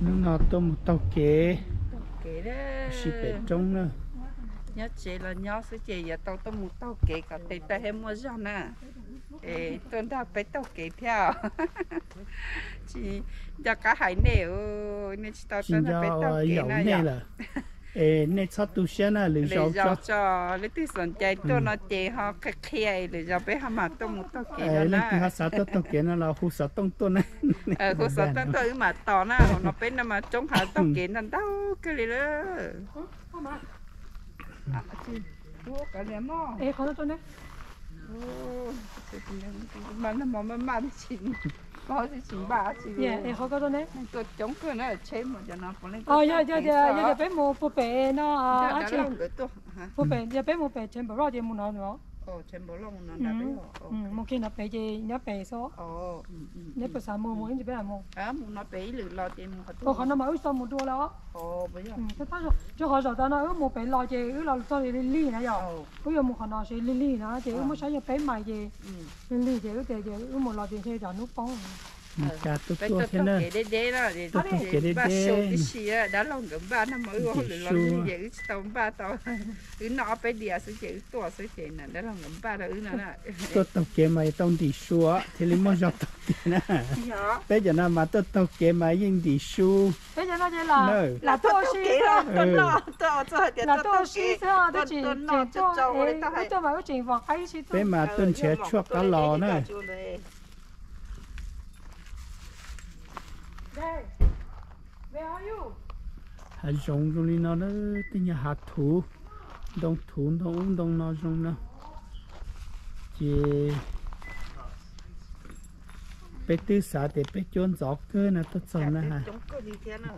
Hnub no tuaj mus taug kev, sib pem roob na. Nyob tsev los nyob xwb ces yuav tau tuaj mus taug kev kom tes taw thiaj muaj zog na. Es tuaj nrog peb taug kev thiab. Tsis nco qab hais nej, nej tsis tau tuaj nrog peb taug kev na yom. Es nej txhob tu siab na, lwm zaus tso, leej twg xom cai tuaj no ces ho qhia qhia, lwm zaus peb ho mam tuaj mus taug kev no na. Leej twg ho xav tuaj taug kev no los hu xov tooj tuaj na. Hu xov tooj tuaj wb mam tos na, hauv no peb no mas roob hav taug kev ntau ntau kawg li lawm. Yog tias peb mus puag pem no, puag pem yog peb mus pem Chamber Rock ces mus no no. Mus kiag no pem ces nyob pem xwb. Nyob pem xav mus mus ib ntsis peb mus. Ua qhov no mas wb tau mus dua lawm. Rau qhov zaum tas no wb mus pem los ces wb los txog li lig na yom. Wb yuav mus qhov no seb lig lig no ces wb muab saib yog peb mais ces lig lig ces wb tias ces wb mus los ces ntshe cov hnub poob. Cas tuaj tuaj thiab na. Tuaj taug kev deb deb, dab laug nkawd npaj no mas wb ua hauj lwm los lig ces wb tsis tau npaj tau. Wb noj ob peb diav xwb ces wb tuaj xwb ces dab laug nkawd npaj rau wb no na. Tuaj taug kev mas tau ntim su thiaj li muaj zog taug kev na. Peb cov no mas tuaj taug kev mas yeej ntim su. Peb mas tuaj nrhiav tshuaj qab los na. Hav zoov zoo li no na, tej nyuag hav thuv, ntoo thuv ntoo ub ntoo no zoo no. Ces peb twb xav tias peb cuab ntxov kawg no tuaj txog na,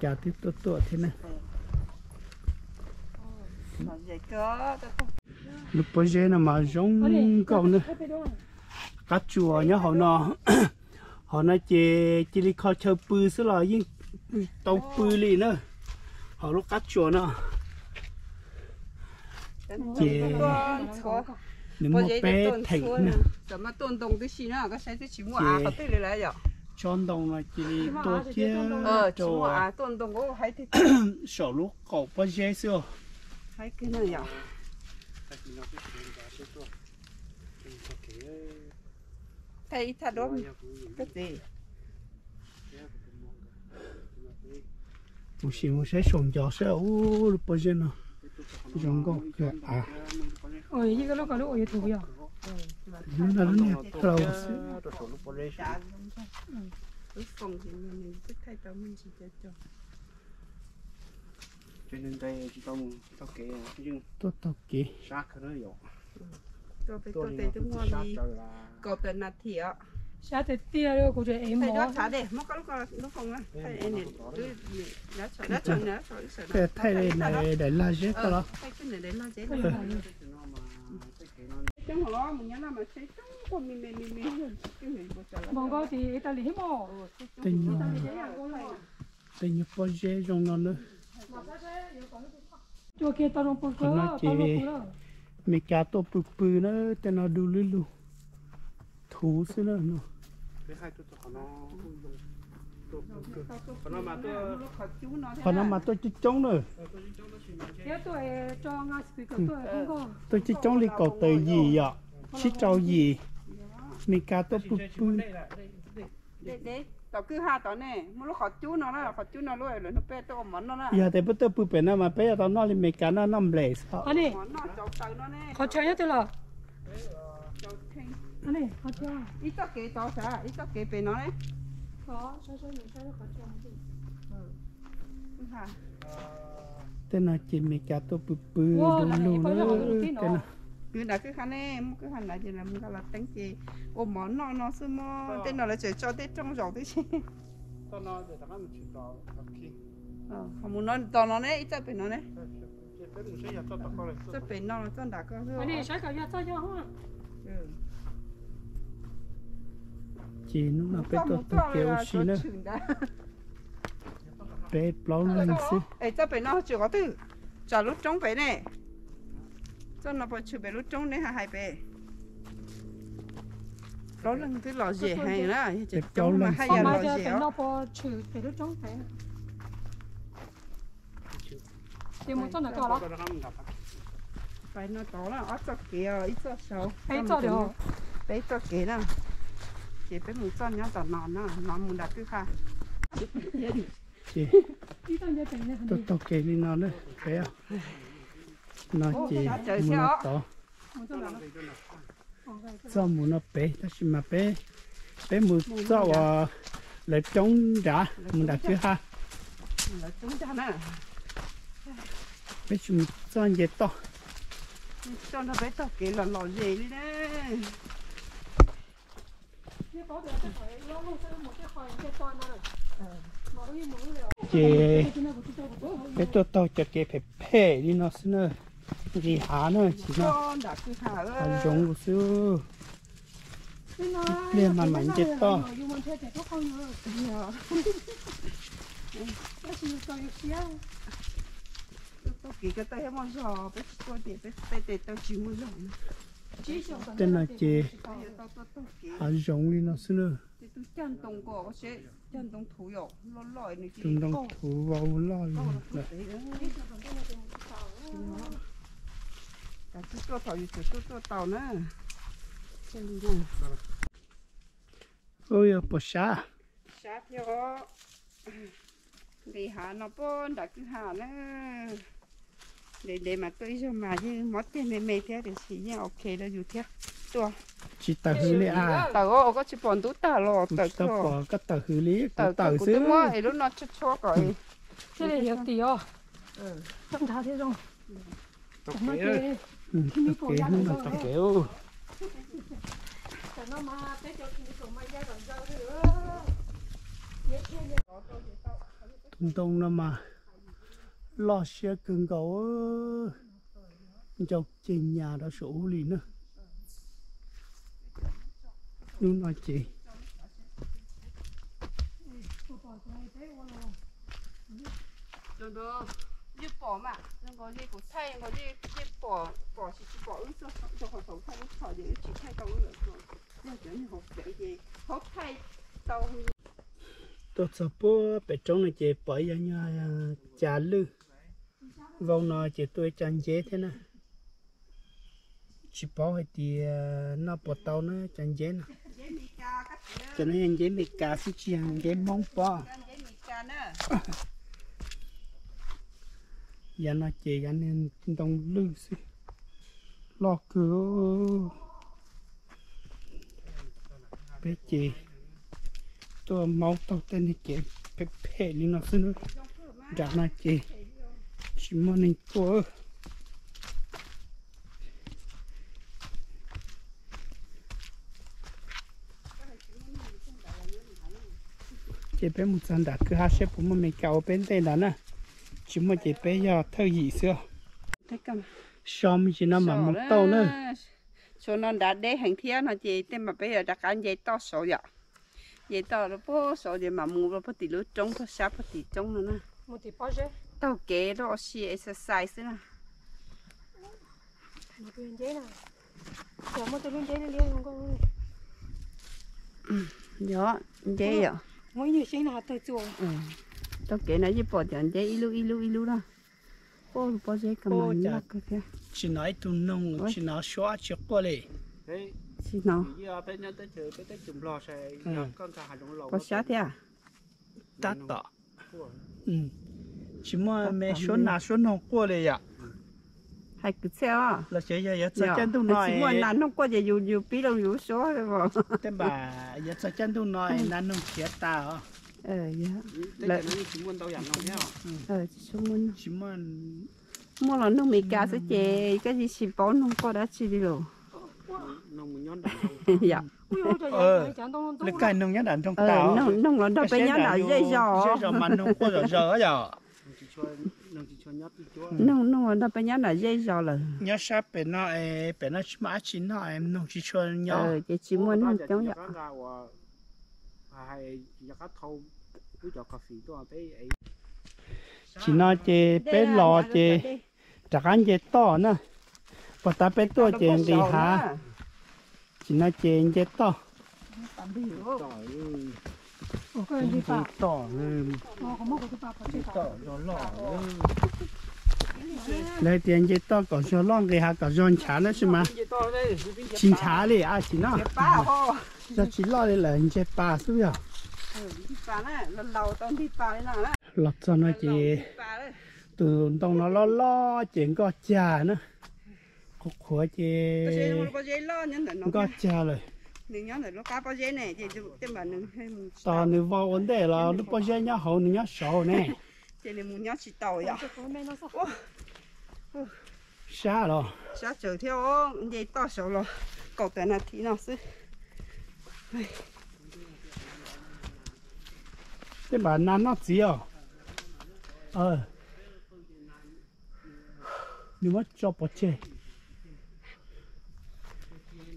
cas twb tuaj tuaj thiab na. Lub pob zeb no mas zoo nkauj na. Qab tsuas nyob hauv no. Hauv no ces cia li kho chaw pw xwb los yeej tau pw li na. Hauv lub qab tsuas no ces nws muaj peb theem na. Tso ntoo no cia li tua kiag rau saum lub qaum pob zeb xwb. Mus sim mus saib saum ncov saib, ub, lub pob zeb no zoo nkauj kawg av. Lub no lub niag plaus xwb. Tuaj taug kev. Sab tiag tiag li, kuv tseem ev mov. Thaij li daim lag zeb tau los. Npam nkauj ces ib tas li thiab mog. Tej nyuag pob zeb zoo no na. Qhov no ces Meskas tuaj pw pw na, tej no du lub lug thuv xwb na no. Qhov no mas tuaj coob coob na. Tuaj coob coob li kaum tawm yim yom, tsib rau yim. Meskas tuaj pw pw. Tom kwj ha tod ne, muaj lub qhov cub no na, qhov cub no lub lwm hnub peb tuaj ua mov noj na. Yog tias peb tuaj pw pem no mas peb yuav tau noj li Meskas noj noj nplej xwb. Qhov chaw nyob twg los? Ib txoj kev tod sav, ib txoj kev pem no ne. Tej no ces Meskas tuaj pw pw du lug na. Kwj ha ne, muaj kwj ha na ces lawv mus nqa los teeb ces ua mov noj no xwb mog. Tej no lawv tseem tso tej rooj zaum tib si. Mus no tos no ne, ib txoj pem no ne. Txoj pem no, txoj nram ko. Ces hnub no peb tuaj taug kev ua si na. Peb plaub leeg xwb. Es txoj pem no tsis qhov twg? Tsam lub roob pem ne. Txoj no puas tshwm pem lub roob ne, hais pem. Plaub leeg twb lom zem heev na, yog tseem coob mas haj yam lom zem os. Ces mus txoj ntawm ko los? Pais no tod, ob txoj kev, ib txoj saud, peb txoj kev na. Ces peb mus txoj nyob tom no na, no mus nram kwj ha. Ces tuaj taug kev li no na, peb no ces mus no tod. Txoj mus no pem tab sis mas peb, peb mus txoj uas lawv coob nrad mus nram kwj ha. Peb tsis mus txoj nce toj. Peb taug kev los lom zem li na. Ces peb tuaj taug cov kev phem phem li no xwb na, nqis hav na, tsis no, hav zoov xwb. Ib pliag mas mam nce toj. Tej no ces hav zoov li no xwb na. Tus ntoo thuv vau loj li lawm. Ub, yog puas sab? Nqis hav no puag nram kwj ha na. Ntev ntev mas tuaj ib zaug mas yeej mob tiag me me thiab tiam sis yeej ok rau yus thiab. Tuaj. Tsis tawm hws li a? Tawm, koj tsis pom ntub tag los tawm. Koj tawm hws li, kuv tawm xwb. Muab es lub no tshuab tshuab kom thiaj li yuav tim os. Nrad thiab zoo. Tau kev, hnub no tau kev. Tus ntoo no mas loj siab kawg nkaus, ncau ceg nyas rau saum ub li na. Hnub no ces yeej pom mas, zoo nkaus li kuv thaij nkaus li yeej pom, pom tsis, tsis pom wb txog rau qhov saum thaij lub tshom ces wb tsis thaij tau wb lawm. Yog cov nyuag hauv pem ces hauv thaij tau. Tuaj txog puag pem roob no ces pom ib yog nyuag cas lwj, vau no ces tuaj ib co nceb thiab na. Tsis paub hais tias noj puas tau na cov nceb no. Cov no yog nceb Meskas xwb tsis yog nceb Hmoob pob. Yav no ces yav niag ntoo lwj xwb, loj kawg. Peb ces tuaj maub taug tej niag kev phem phem li no xwb na. Nram no ces tsis muaj neeg tuaj. Ces peb mus txog nram kwj ha seb puas muaj Meskas ua peb ntej nrad na. Tsis muaj ces peb yog thawj yim xwb. So me ntsis no mam mus tau na. Tshuav no nrad deb heev thiab no ces tej mas peb yuav rov qab nce toj saud yom. Nce toj rau puag saud ces mam mus rau puag tim lub roob puag sab puag tim roob no na. Taug kev rau si exercise xwb na. Yog nceb yom. Taug kev no yeej pom cov nceb ib lub ib lub ib lub na. Pob zeb ka mas loj kawg thiab. Tsis hnov ib tug noog, tsis hnov suab tsis quaj li. Tsis hnov. Pob sab thiab. Tab tom tsis muaj me suab nas suab noog quaj li yom. Hais kwv txhiaj os. Los sis yog yuav txog caij ntuj no tsis muaj nas noog quaj ces yus, yus pib rau yus suab. Tej npam yuav txog caij ntuj no nas noog khiav tas os. Tsis muaj, muaj los noog Meskas xwb ces koj tsis paub noog quaj dab tsi li los. Li koj noog nyob nram nroog tas, noog los nrog peb nyob nram zej zos, zej zos mas noog quaj zom zaws yom. Noog, noog los nrog peb nyob nram zej zos lawm. Nyob sab pem no, pem no tsis muaj dab tsi noj, noog tsis tshua nyob. Ces tsis muaj noog coob yom. Tsim no ces peb los ces rov qab nce toj na. Puag ta peb tuaj ces nqis hav. Tsim no ces nce toj. Nce toj, nce toj loj loj. Lawv hais tias nce toj kom zog loj nqis hav kom zog nchav na, tab sis mas tsis nchav li a, tsis no. Zog tsis loj li lawm, nce pas xwb yog. Los txog no ces tus ntoo no loj loj ces nkoj cag na. Qhuav qhuav ces nkoj cag lawm. Tos nws vau ua ntej los lub pob zeb nyob hauv nws nyob saud ne. Sab los. Sab tsaws thiab, nce toj saud los kaum tawm nas this no xwb. Tej npam nas noj txiv os. Nws muab tso pov tseg.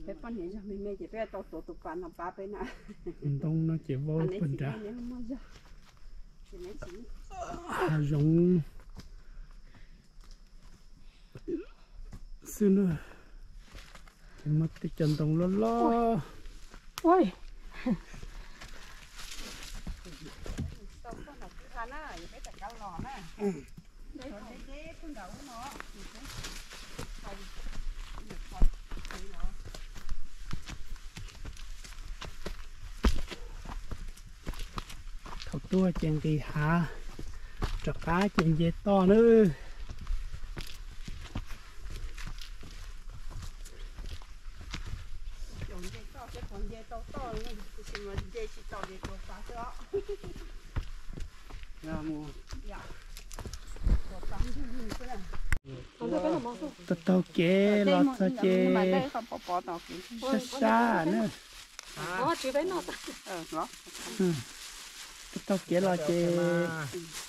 Peb poj niam zog me me ces peb tau tuav tus pas no pab peb na. Ntoo no ces vau pag nrad. Hav zoov xwb na. Ces muaj tej cov ntoo loj loj. Thaum tuaj ces nqis hav, rov qab ces nce toj na. Taug taug kev los txog ces sab sab na. Taug taug kev los ces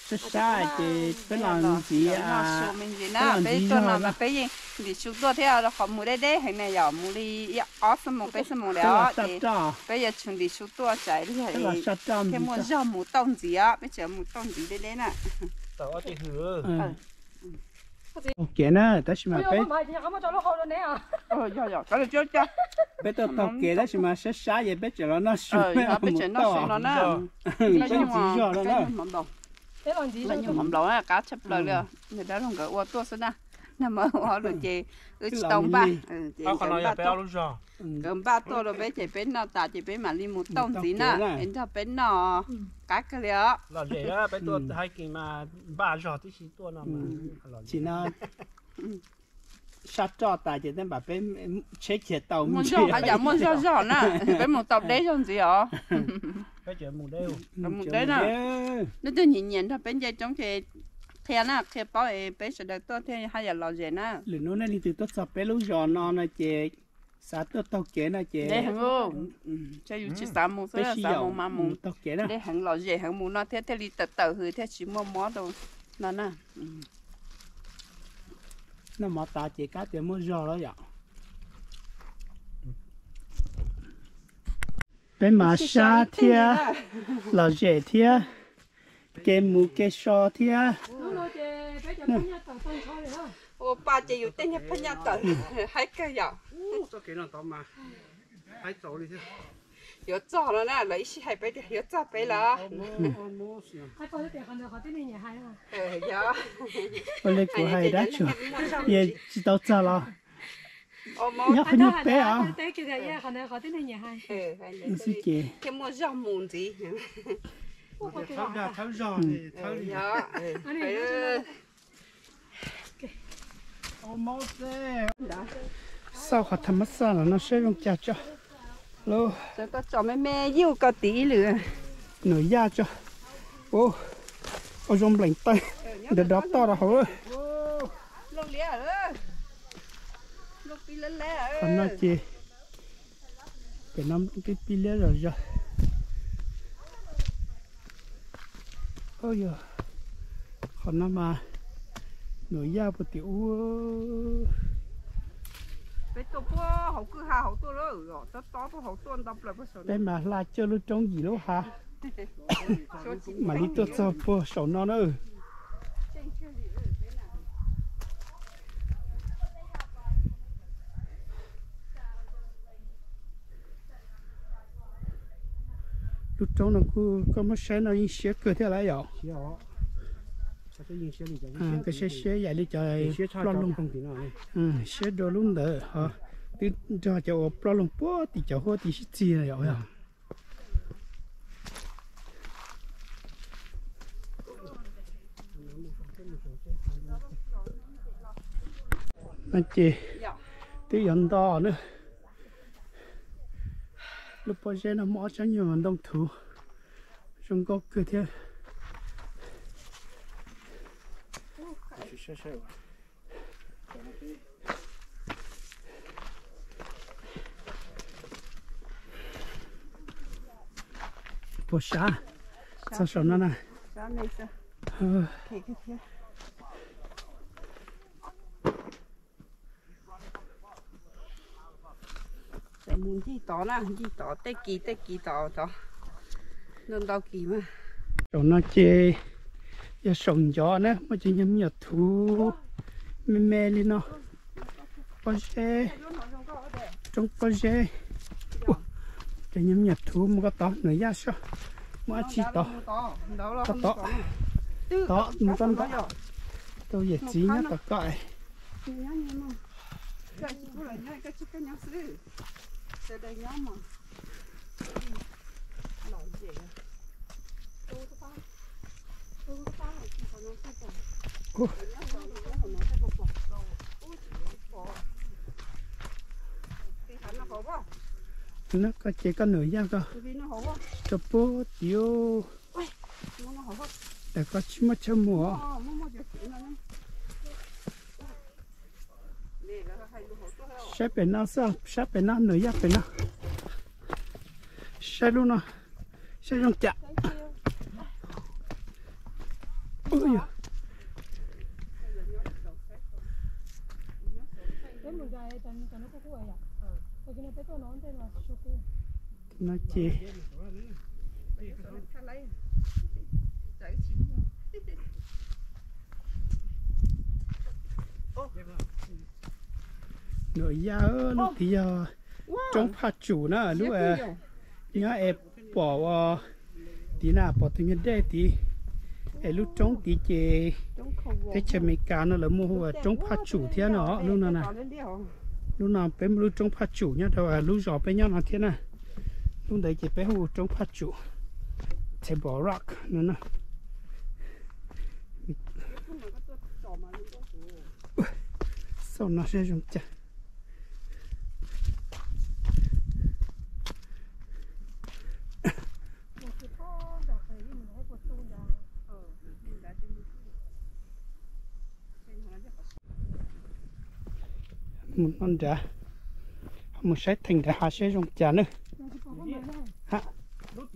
sab sab ces peb los ntxiv, peb los ntxiv zog na. Peb yeej ntim su tuaj thiab, qhov mus deb deb heev na yom, mus li ib ob xuab moos peb xuab moos li os, ces peb yuav tsum ntim su tuaj tsam ib pliag thiaj muaj zog mus tauj ntxiv os, peb tseem mus tauj ntxiv deb deb na. Taug kev na, tab sis mas peb, peb tuaj taug kev tab sis mas sab sab ces peb tseem los noj su, peb tseem noj su no na. Peb ntxiv zog no na. Qab tshaj plaws li, dab laug nkawd ua tuaj xwb na. Nag hmo ua hauj lwm ces wb tsis tau npaj, ces nkawd npaj tuaj rau peb ces peb noj tas ces peb mam li mus tauj ntxiv na, es nrog peb noj qab kawg li os. Tsis no sab roj tas ces tej npam peb tsheb khiav tau mus zog, haj yam muaj zog zog na, peb mus tau deb zog ntxiv os. Mus deb na. Leej twg nyiam nyiam nrog peb nce coob ces qhia na, qhia paub es peb sawv daws tuaj thiaj haj yam lom zem na. Lwm hnub nej leej twg tuaj txog peb lub zos no no ces xav tuaj taug kev no ces, yus tsis xav mus xwb, xav mus mas mus taug kev na. Deb heev, lom zem heev, mus no thiab thiaj li tawm tawm hws thiaj tsis muaj mob rau no na. Noj mov tas ces kab tias muaj zog lawm yom. Peb mas sab thiab, lom zem thiab, kev mus kev so thiab. Ua pa ces yus tej nyuag phab nyaj tawm haib kawg yom. Yuav txog no na, lawv ib sij hais peb tias yuav txog peb lawm. Ua li kuv hais dab tsi, yog tsis tau txog los nyob qhov nyuag peb os. Xwb ces thiaj muaj zog mus ntxiv. Xauj qhov tham mab xaj los no saib zoo cas tso. Lub me me yuj ko tid ib lwm. Nws yaj tso. Ua zoo nplees taw, nrov nrov toj rau hauv. Qhov no ces pem no pib pib liab zom zaws. Qhov no mas nws yaj puag tim ub. Peb tuaj puag hauv kwj ha hauv tuaj, tob tob puag hauv tuaj nto plaws puag saum. Peb mas hla cuaj lub roob yim lub hav mam li tuaj txog puag saum no na. Lub roob no kuj koj muab saib no yeej siab kawg thiab lawm yom. Koj saib siab yam li cov ploj loog, siab dua lub ntawd ho twb nrog cov uas ploj loog puag tim cov huab tim sib txig yom. No ces twb yuav nto na. Lub pob zeb no muaj ob tsob nyuag ntoo thuv zoo nkauj kawg thiab. Puas sab? Txog saum no na. Mus ncig tod na, ncig tod tej kis tej kis tod, ntau ntau kis mas. Saum no ces yog saum ncov na, muaj cov nyuag me nyuam thuv me me li no. Pob zeb, roob pob zeb. Cov nyuag me nyuam thuv mus ko tod, Nuam Yaj soj, muaj dab tsi tod, tod, tod mus ko ntawd. Tau yawm txiv nyob tom ko. No koj ces koj Nuam Yaj koj rau puag tim, tas koj tsis muaj chaw mus. Saib pem no xwb, saib pem no, Nuam Yaj pem no. Saib lub no, saib zoo cas. No ces Nuam Yaj, lub tid yog roob Phaj Tsum na, lub nyob es pom ua tid na, pom tus nyuag dej tid, es lub roob tid ces teb chaws Amelikas no lawv muaj hu ua roob Phaj Tsum thiab no, lub no na. Lub no peb muaj lub roob Phaj Tsum nyob rau lub zos peb nyob no thiab na. Lub ntawd ces peb hu roob Phaj Tsum, Table Rock no na. Xauj no saib zoo cas. Mus no nrad, mus saib theem nrad hav seb zoo cas na. Lub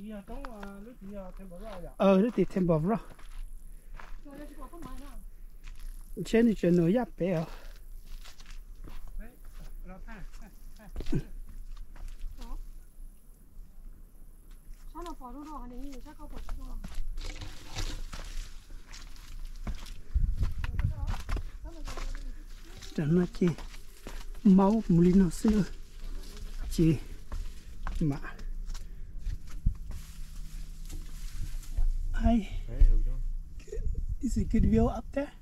tim Table Rock. Ntshe nws tseem Nuam Yaj pem os. Tam no ces maub mus li no xwb na, ces mam, is a good view up there?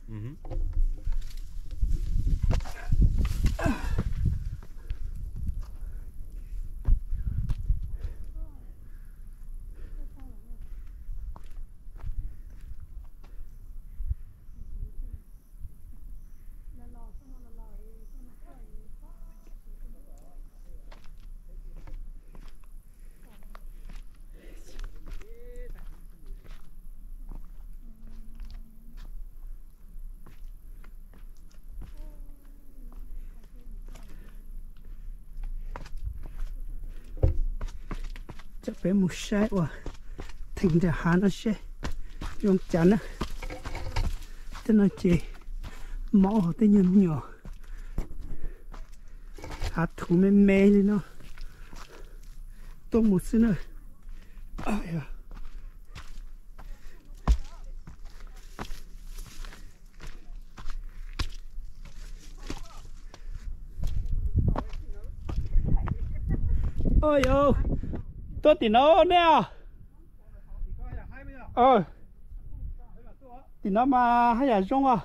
Coj peb mus saib ua theem nram hav no seb zoo cas na. Tej no ces maub hauv tej nyuag me nyuam hav thuv me me li no tuaj mus xwb na. Oj, tuaj tim no nej. Tim no mas haj yam zoo os.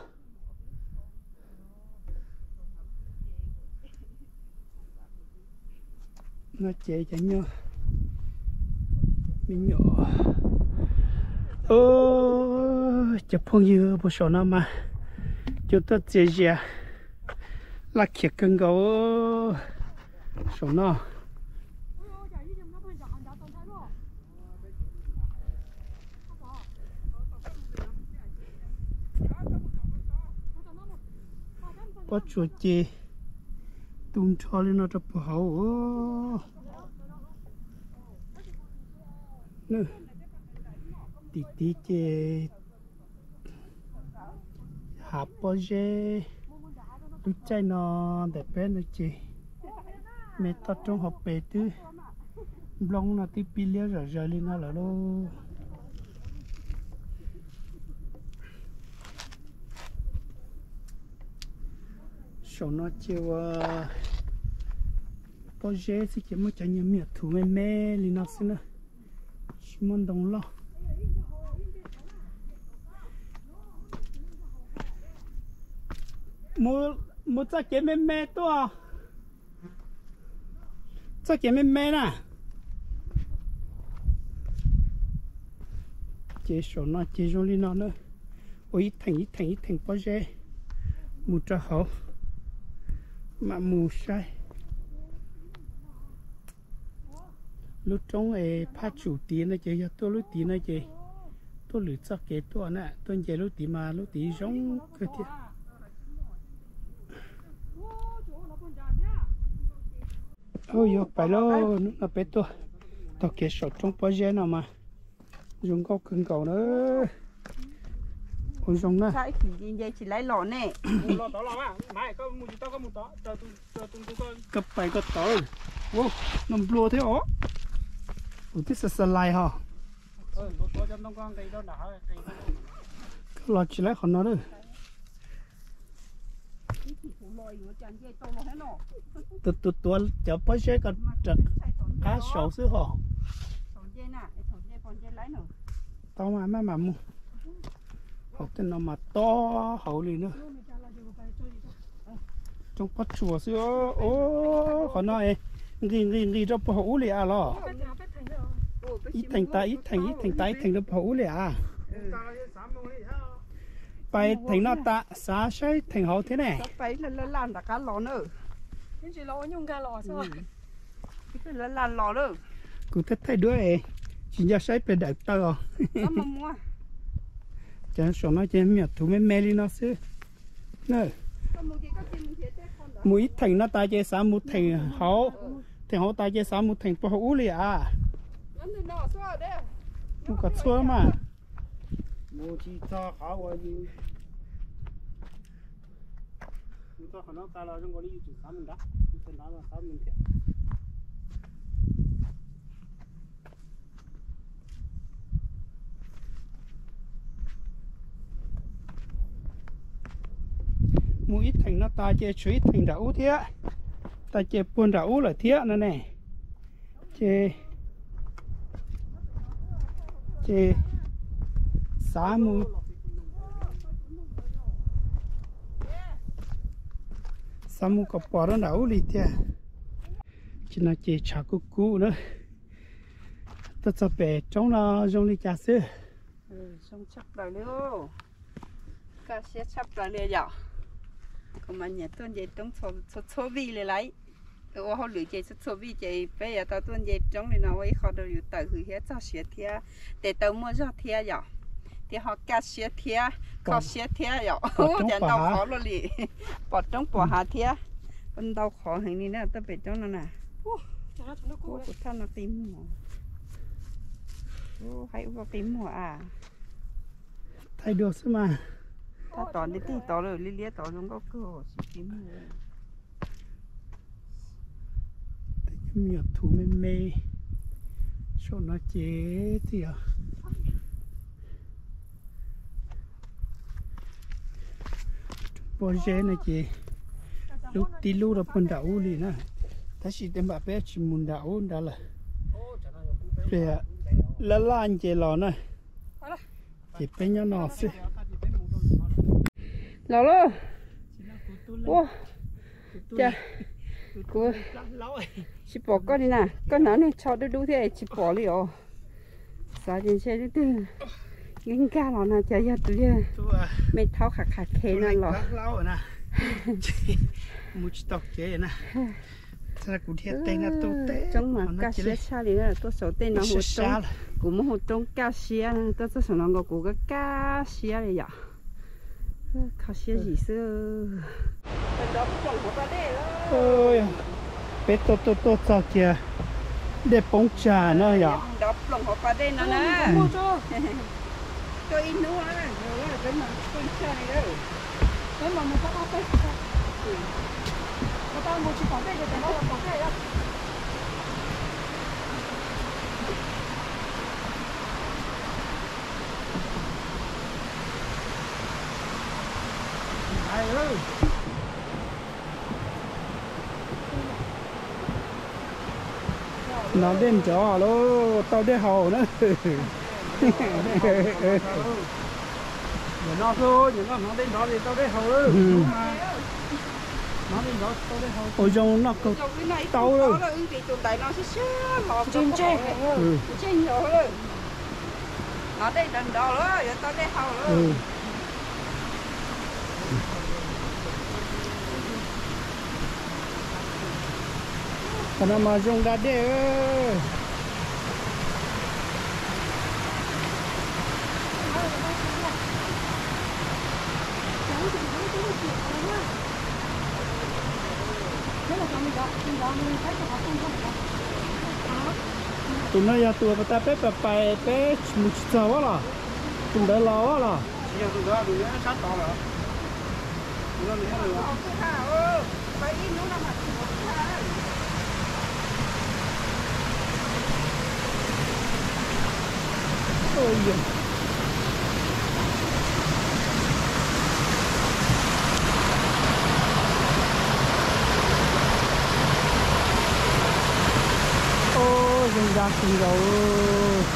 No ces cov nyuj, me nyuam, cov phooj ywg puag saum no mas cua tuaj txias zias, laj khiav kawg nkaus saum no. Pob tsuas ces tu nrho li no rau puag hauv. Tim tid ces hav pob zeb, lub caij no ntawm peb no ces me toj roob hauv pes twb, nplooj no twb pib liab zom zaws li no lawm lauj. Saum no ces ua pob zeb xwb ces muaj cov nyuag me nyuam thuv me me li no xwb na, tsis muaj ntoo loj. Mus txoj kev me me tuaj, txoj kev me me na. Ces saum no ces zoo li no na, ua ib theem ib theem ib theem pob zeb mus rau hauv, mam mus saib. Lub roob es phaj tsum tid no ces yog tuaj lub tid no ces tuaj lwm txoj kev tuaj na, tuaj nce lub tid mas lub tid zoo kawg thiab. Yuav pais lauj, hnub no peb tuaj taug kev saum roob pob zeb no mas zoo nkauj kawg nkaus na. Ua zoo na. Koj pais koj tod, no nplua thiab os. Kuv twb xa xa lais ho. Koj los tsis laib qhov no lawm. Tus tus tuav cov pob zeb ko rov qab saud xwb ho. Tau mas maj mam mus. Hauv tej no mas tob hauv li na. Roob pob tsuas xwb. Qhov no nqis nqis nqis rau puag hauv ub li as los. Ib theem tas ib theem, ib theem tas ib theem rau puag hauv ub li as. Pais theem no tas xav saib theem hauv thiab ne. Kuv thiaj thaij duab es tsis nco saib pes dawm taw os. Cov saum no ces me nyuam thuv me me li no xwb. Mus ib theem no tas ces xav mus theem hauv, theem hauv tas ces xav mus theem puag hauv ub li as. Mus kom txhua mas. Mus ib theem no tas ces tshuav ib theem nram ub thiab, tas ces puag nram ub lawm thiab no ne. Ces, ces xav mus, xav mus kom pom rau nram ub li thiab. Ces no ces tshav kub kub na. Tuaj txog pem roob no zoo li cas xwb? Zoo tshaj plaws li, kaj siab tshaj plaws li yom. Kuv mas nyiam tuaj nce roob txhua txhua vij li lauj. Ua hauj lwm ces txhua txhua vij ces peb yuav tau tuaj nce roob li no ua ib qho rau yus tawm hws thiab txog siav thiab, tes taw muaj zog thiab yom. Thiab ho kaj siab thiab, kho siab thiab yom. Ua cas ntau qhov luaj li, pom roob pom hav thiab. Ua ntau qhov heev li na tuaj pem roob no na. Ua kuv thaj no qi muag, haib ua qi muag a. Thaij dua xwb mas. Thaj tod nti tig tod lawm, liab liab tod zoo nkauj kawg, tsis qi muag. Me nyuam thuv me me saum no ces thiaj yog pob zeb no ces lub tib lub rau puag nram ub li na. Tab sis tej npam peb tsis mus nram ub nrad lawm, peb laj laj nce los na, ces peb nyob no xwb. Los lauj. Ua, cas kuv tsis pom koj li na, koj hnov neeg tsho dub dub thiab tsis pom li os. Xav tias ntshe leej twg nkag nkag los no cas yog tus yawg me thaub qhav qhav khe no los. Mus tsis tau kev na. Kuv dhia teg no tu teb. Roob mas kaj siab tshaj li na, tuaj saum tej no hu roob, kuv muab hu roob kaj siab, tuaj txog saum no nkaus kuv kaj kaj siab li yom. Kho siab zim xwb. Peb tuaj tuaj tuaj txog kiag dej poob tsag na yom. Hnov dej nrov lauj, tau dej haus na. Hnov dej nrov li tau dej haus. Hnov dej nrov tau dej haus. Ua zoo noj kawg tau lawm. Hnov dej nrov nrov lawm, yuav tau dej haus lawm. Qhov no mas zoo da dej. Tus no yog tus uas tas peb pais pais peb mus tsis txog a los? Tus ntawd los a los? Ub, zoo da kawg nkaus.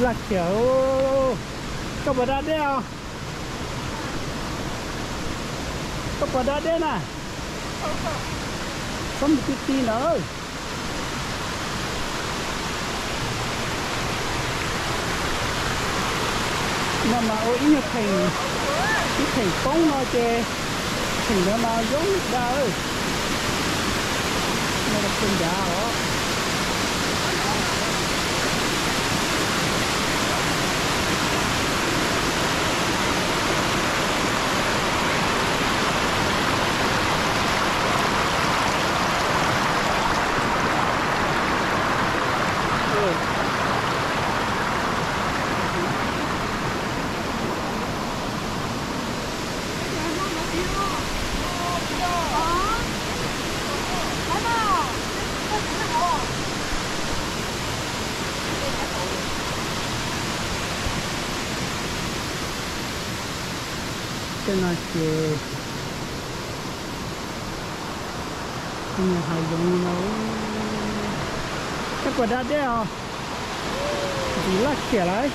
Laj khiam, koj puas da dej os? Koj puas da dej na? Txhob mus ti ti ntawd. No mas ua ib nyuag theem, ib theem poob no ces theem ntawd mas zoo da. No los kua ncav os. Tej no ces hav zoov no. Koj puas da dej os? Ntxim laj khiam lauj.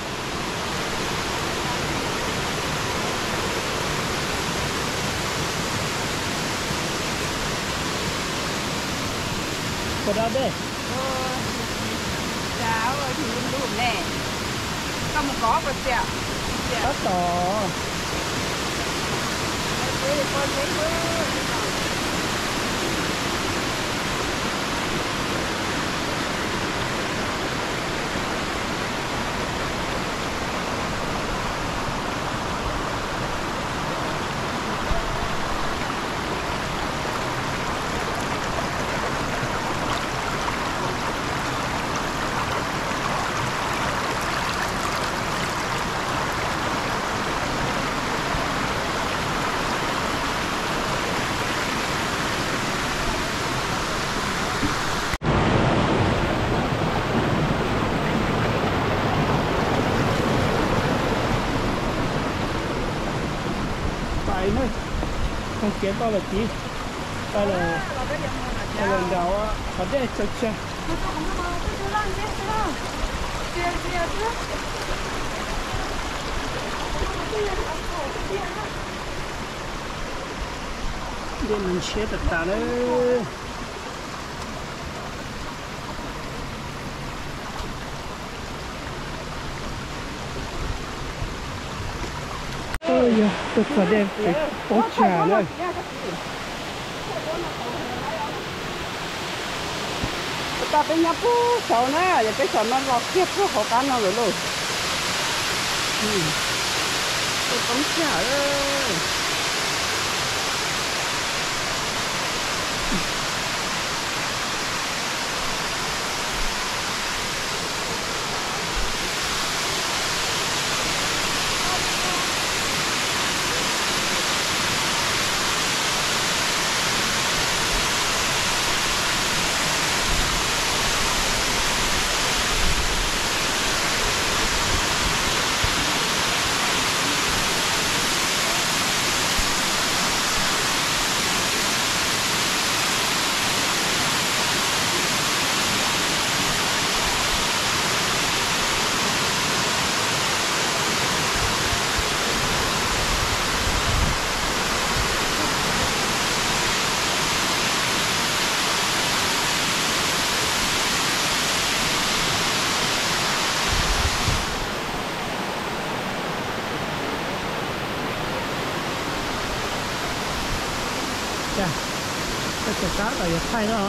Puas da dej? Tab tom. Pais na, taug kev tau lawm txiv. Pais lawm, pais lawm nram qhov dej tsaws tsag. Dej mas ntshiab tas tas lawm. Yog tuaj txog dej poob tsag lawm. Ua tas peb nyob puag saud na, yog peb xyov no los kiag puag hauv qab no lawm lauj. Tuaj poob tsag lawm. Koj tsis qab kom yog thaij no.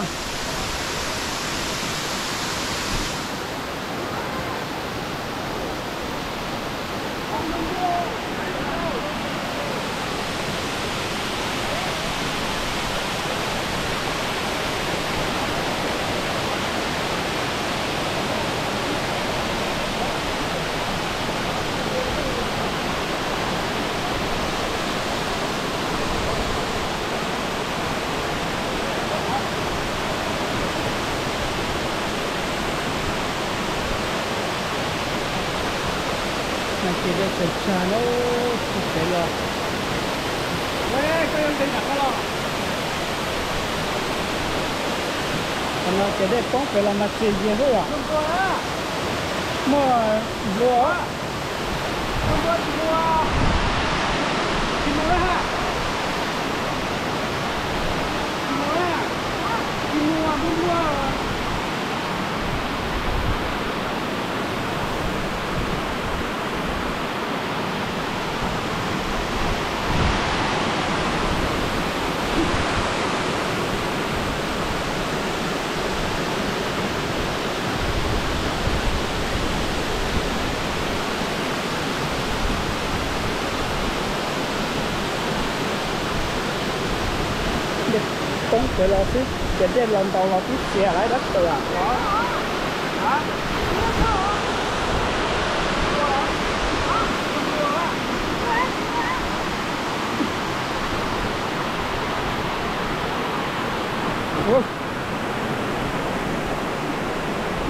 Mas ces dej tsaws tsag lawm, poob pem los. Qhov no ces dej poob pem los mas txias zias xwb yom. Muaj nplua. Dej poob pem los xwb ces dej los ntaus los twb txias lawm dab tsi.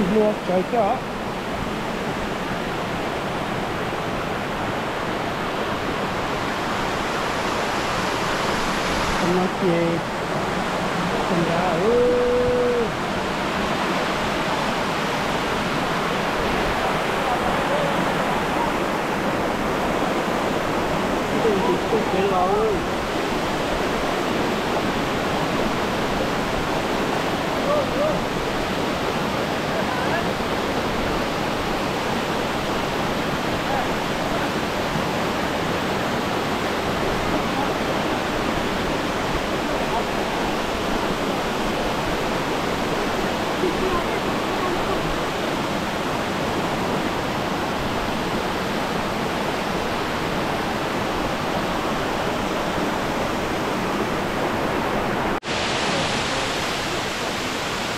Nplua tsawv thiab os. Qhov no ces tsis nrad. Dej ntws tuaj pem los.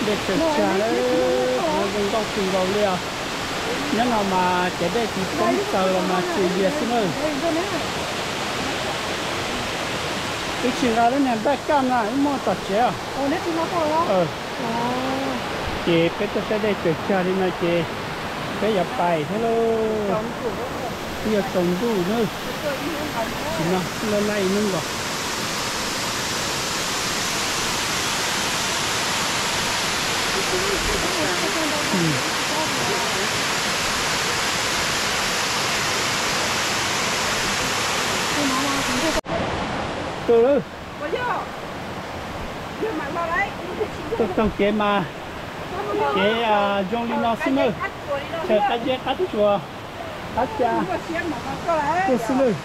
Dej tsaws tsag lawm, zoo nkauj kawg nkaus li os. Nyob no mas ces dej tsis poob tsaws los mas txias zias xwb na. Wb tsis nqa lub niag npaj kaj na, wb muaj tom tsev os. Ces peb tuaj saib dej tsaws tsag li no ces peb yuav pais thiab lauj. Twb yuav tsaus ntuj na. Tsis no, laj laj ib hnub nkaus. Tuaj lawm. Tuaj taug kev mas kev zoo li no xwb nawb. Chaw qab zeb qab tsuas, qab ca tuaj xwb nawb.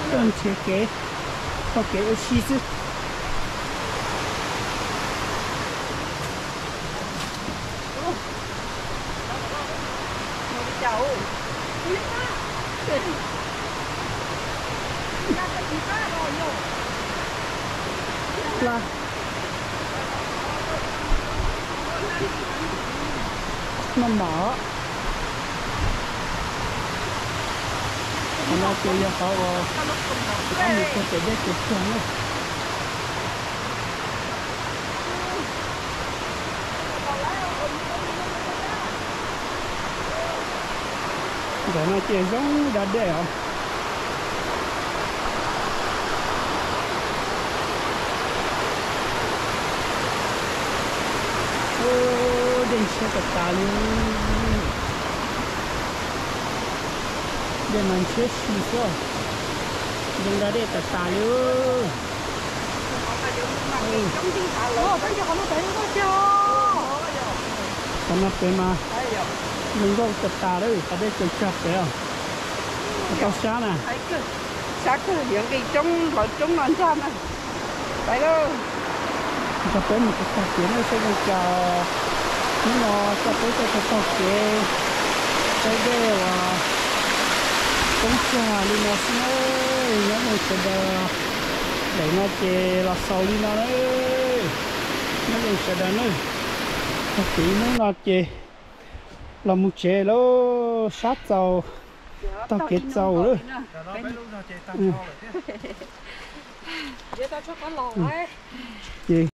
Tuaj nrhiav kev, taug kev ua si xwb. Noj mov. Qhov no ces yog qhov uas rov qab mus txog pem dej Tsaws Tsag na. Ntawm no ces zoo da dej os. Ub, dej ntshiab tas tas li. Dej mas ntshiab si xwb, zoo da dej tas tas li. Qhov no pem mas zoo nkauj tas tas lawm, qhov dej Tsaws Tsag pem os. Tau sab na. Sab kawg, yuav nqis roob hlawv roob no ntsag na. Pais lawm. Coj peb mus txog kev nej saib zoo cas. Hnub no coj peb tuaj taug kev saib dej uas poob tsag li no xwb na. Nyob zoo sawv daws, ntawm no ces los xaus li no na. Nyob zoo sawv daws na. Taug kev ib hnub no ces los mus tsev lawm, sab txaus, taug kev txaus lawm. Ces